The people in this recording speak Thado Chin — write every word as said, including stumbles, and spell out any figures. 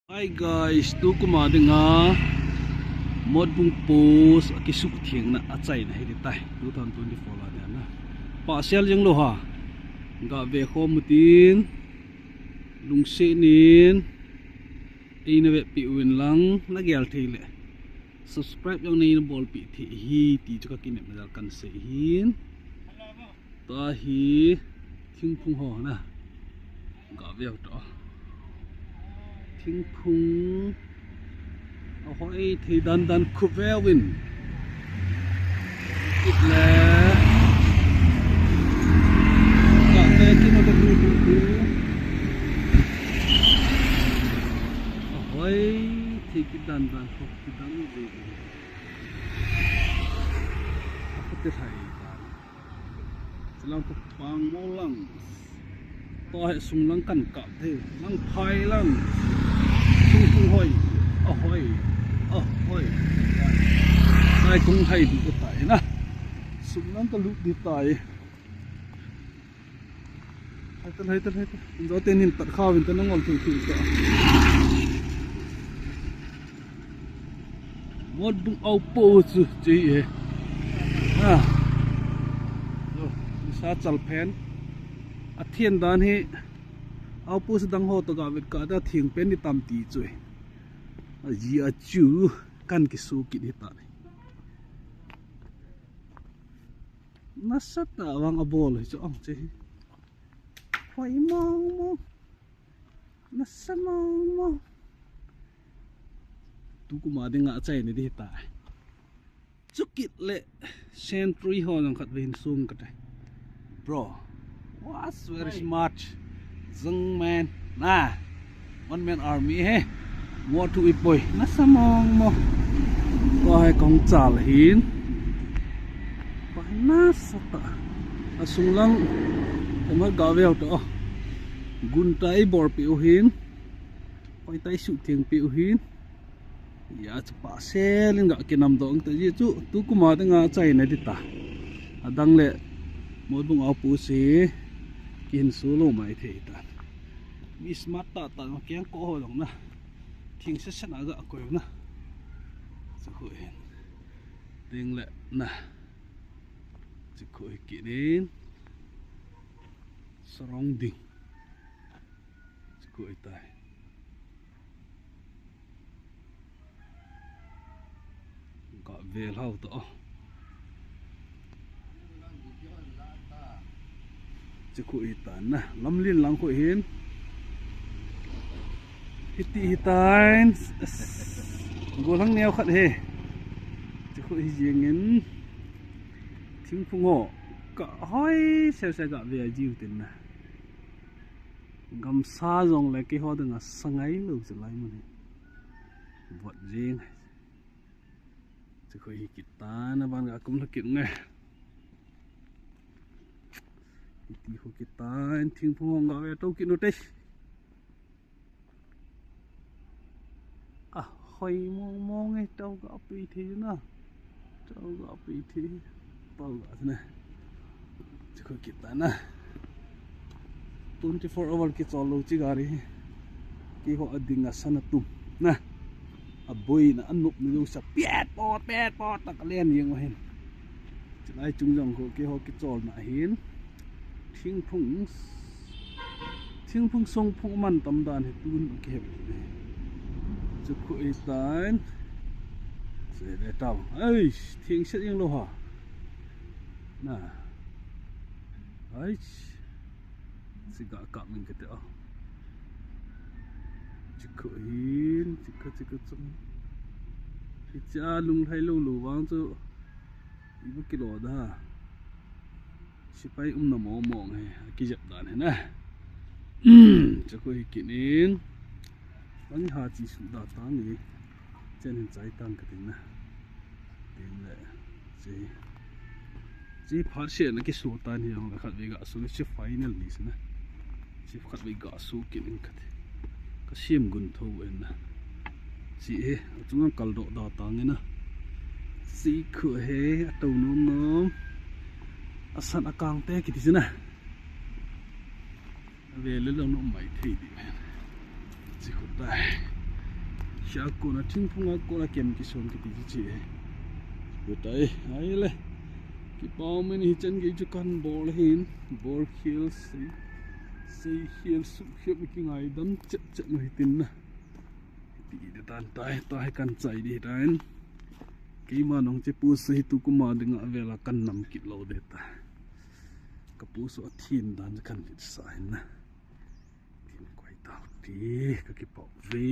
Hi guys, tukum a dinga Motbung post a kisuhthengna achaina hi ding tai, two thousand twenty-four a dinga. Pahsel jeng lou ha. Gave khom utin, lungset in eina vepeh uvin lang, nagel thei le subscribe jong neina bolpeh thei ahi ti chu kakinepna jal kahin sei ahin. Tua hi thingphung ho na. Gave u to. Thingphung. Ahoi thei dandan khu veuvin. Kit le. Gave kit le tu tu tu. Ahoi thei kit dandan khu kit dan u ve. Ahoi thei dan. Chulang khu pang mo lang. Tua hi sung lang kan kap thei. Lang phai lang. Sung sung hoi. Ahoi. Ahoi. Nai kung hai ding tai na. Sung lang ka lut ding tai. Hai tan, hai tan, hai tan. Injo ten hin tat kha vin tan ngol thu thu ta. Motbung outpost chu che e. Ha. Yo, nisa chal phen. Athen dan hi outpost dang ho to ga vet ka da thing pen ni tam ti chu e. Aji a chu kan kisu kit hi ta ni. Nasatah vang abol hi chu ong che hi. Hoi mong mong. Nasa mong mong. Tukum a dinga achaina ding hi ta. Chukit le sentry ho jong khat vei hin sung kate. Bro, was very smart. Young man. Na. One man army he. Mo thu ipoi. Nasa mong mong. Ko hai kong chal hin. Ko hai nasa ta. Asung lang. Kama ga veu to. Gun tai bor pi u hin. Koi tai suhtheng pi u hin. Ya chu pahsel in ga kinam dong ta ji chu tukum a dinga achaina ding ta. Adang le Motbung outpost hi kihin su lou mai thei ta. Mi smart tah tah ma keng ko ho dong na. Thing se se na ga koi na. Chu khu hin. Ding le na. Chu khu hi kinin. Sarong ding. Chu khu hi tai. Ga vel hao to. Chu khu hi tan na. Lamlin lang khu hin. Hiti hi tan. Gollhang neo khat hi. Chu khu hi jingin. Thingphung ho. Ka hoi sel sel ga ve jiu tin na. Gamsa jong le keiho dinga sa ngai lou chu lai mun hi. Vot jing. Chu khu hi kit tan, aban ga kum lha kit nge. Hiti khu kit tan, thingphung ho ga ve to kit nu te. A hoi mong mong e, tao ga pi thi na. Tao ga pi thi. Tao ga na. Chu khu kit tan na. Twenty four hour kichol lou chi gari. Keiho a dinga sa na tum na. Aboina, anopna jouse piat pot piat pot ta ka len jeng u hin. Chulai chung jong khu keiho kicholna hin. Thingphung, thingphung songphung man tam dan hi tun kihe. Chu khu hi tan. Se le tao. Ai, thing set jeng lou ha. Na. Ai. Chu ga kap min kate a. Chu khu hin, chu khu, chu khu chung. Hicha lunglhai lou lou vang chu. Ibu kilo da. Sipai umna mong mong hi, akijep dan hi na. Chu khu hi kinin. Ani ha chi su da tang ni. Chen hin chai tang ka tin na. Tin le. Chi. Chi phat se na kisu tan hi jong le khat vei ga su chi final ni si na. Chi khat vei ga su kinin khat. Ka siam gun tho en na. Chi he, achunga kal doh da tang e na. Chi khu he, ato nom nom. Asan akang te kiti si na. Ve le lou nom mai thei di. Chi khu tai. Kha kona thingphung a kona kem kisong kiti chu che. Betai, ai le. Kipau men hi chan gei chu kan bol hin, bol khel sei. Sei khel su khel ki ngai dam chet chet no hitin na. Ti de tan tai, tai kan chai di tan. Keima nong che pu sei tu kuma dinga vela kan nam kit lo de ta. Ka pu so thin dan kan lit sa hin na. Tin koi tau ti, ka kipau ve.